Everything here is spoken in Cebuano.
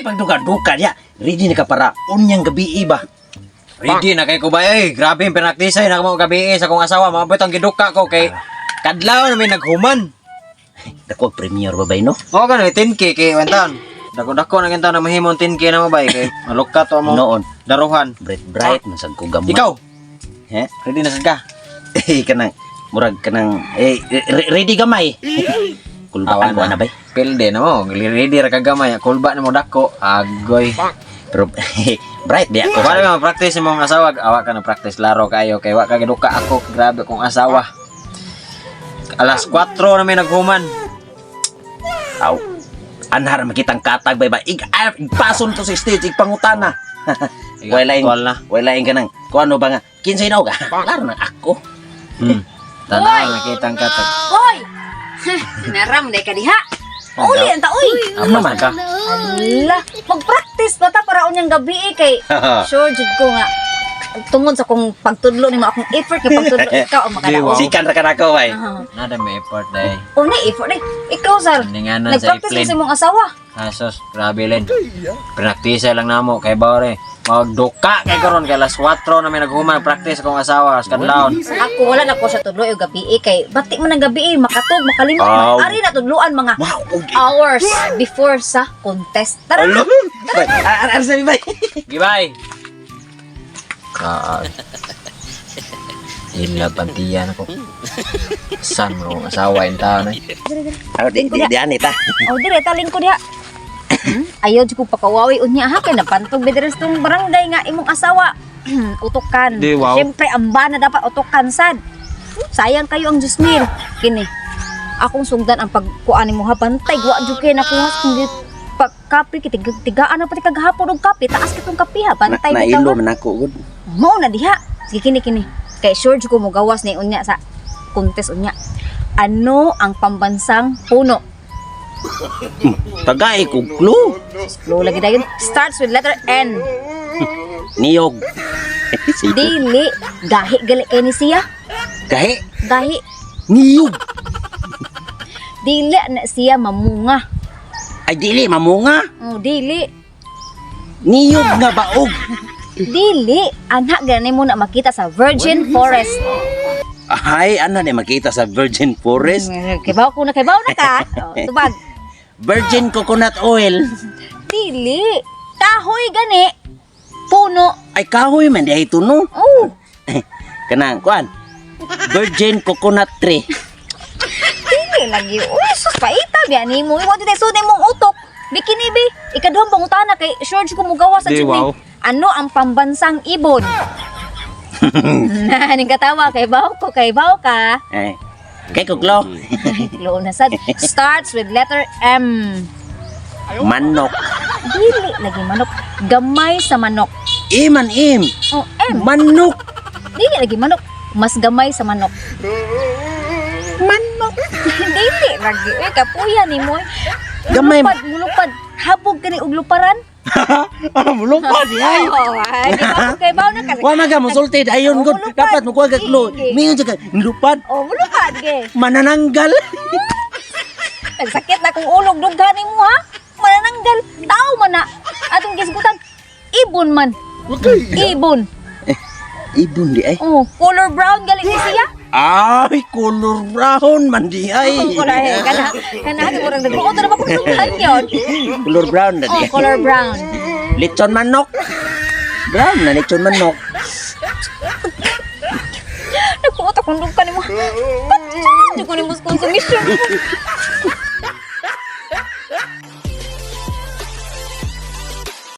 pagduka-duka diya. Ready na ka para unyang gabi ba? Ready na kay ko ba eh. Grabe yung pinaktisay na mo gabi eh, sa kong asawa. Maabot ang giduka ko kay kadlaw na may naghuman. Dako ang premier babay, no? Oo ganun, 10K kay wantan. Dako-dako na ganito na mahimong 10K na mo bay kay maluka to mo. Noon. Daruhan. Bright bright man sad ko gamay. Ikaw, He? ready na sad ka? Eh, kanang murag kanang eh ready gamay. Kulbaan ko na bay. Pilde na mo, ready ra ka gamay. Kulba na mo dako. Agoy. Pero bright di ako. Wala ka practice imong asawa, awa ka na practice laro kayo kay wa ka giduka ako, grabe kong asawa. Alas 4 na may naghuman. Aw. Anhar makitang katag bay ba. Ig ah, igpason to sa stage igpangutana. Wala Aktual na. Wala kanang kuno ano ba nga kinsay na ka? Klaro na ako. Tanaw nakita ang katag. Hoy! Naram day ka diha. Uli ang ta, uy! Ano man? ka? Ala, mag-practice ba ta para unyang gabi eh, kay sure jud ko nga tungod sa kong pagtudlo nimo, akong effort nga pagtudlo, ikaw ang makadaog. Sikan ra ka nako bay. Aha. Nada may effort day. Una effort day. Ikaw, sir, Ninganan sa nag-practice iplane. ka sa imong asawa. Asos, grabe len. Practice lang namo kay Bore. Magduka kay karon kay alas 4 na may naghuman practice akong asawa sa kadlawon. Ako wala na ko siya tudlo og gabi eh, kay bati man ang gabi eh, makatug makalimot Aw. man. Ari na tudloan mga Wow. hours before sa contest. Tara na. Alo. Bay, ar ar sabi bay. Gibay. Ah. Ila pantiyan ako. San mo akong asawa in taon eh. Aw di di di ani ta. Oh, dire talin ko diha. Ayaw jud ko pakawawi unya ha kay napantog bidres tong barangay nga imong asawa. Utukan. Di, wow. Siyempre ang bana dapat utukan sad. Sayang kayo ang Jusmil. Kini. Akong sugdan ang pagkuan nimo ha, bantay wa jud kay nakuha sa kung pa kape kiti tigaan na pati kagahapon og kape, taas kitong kape ha, bantay Na, bitaw nailo ha. man ako gud. Mao na diha. Sige, kini kini. Kay sure jud ko mogawas ni unya sa contest unya. Ano ang pambansang puno? Tagay ko clue. Slow lagi dayon. Starts with letter N. Niyog. Dili. Gahi gali kay ni siya. Gahi. Gahi. Niyog. Dili na siya mamunga. Ay dili mamunga. Oh, dili. Niyog nga baog. Dili. Anak gani mo na makita sa Virgin Forest. Ay, ano ni makita sa Virgin Forest? Kibaw ko na, kibaw na ka. Oh, tubag. Virgin coconut oil. Dili. Kahoy gani. Puno. Ay kahoy man di ay tuno. Oh, Kanang kuan. Virgin coconut tree. Dili lagi. Uy, sus paita biya nimo. Iwa di tayo sud mong utok. Bikini bi. Ikaduhang pangutana kay sure ko mugawa sa Di, jud ni. wow. Ano ang pambansang ibon? Ning katawa kay baw ko kay baw ka. Ay. Kay kuglo. Lo na sad. Starts with letter M. Manok. Dili lagi manok. Gamay sa manok. Iman im. Oh, M. Manok. Dili lagi manok. Mas gamay sa manok. Manok. Dili lagi. Uy, kapuya ni mo. Gamay. Mulupad, mulupad. Habog kani og luparan. Mulupad di ay. Oh, ay, di ba kay baw na kasi. Wa maga musultid ayon gud. Mulupad. Dapat mo kuha ka clue. Sige. Mingon siya ka lupad. Oh, mulupad ge. Manananggal. Nagsakit na kong ulog dughan nimo ha. Manananggal tao man na. Atong gisgutan ibon man. Ibon. Ibon di ay. Oh, color brown gali ni siya. Ay, color brown man di ay. Oh, color eh. Kana kana murag nagbuot na ba kung dughan yon. Color brown na Oh, di. color brown. Lechon manok. Brown na lechon manok. Nagbuot akong dughan nimo. Patyan ko nimo sa konsumisyon.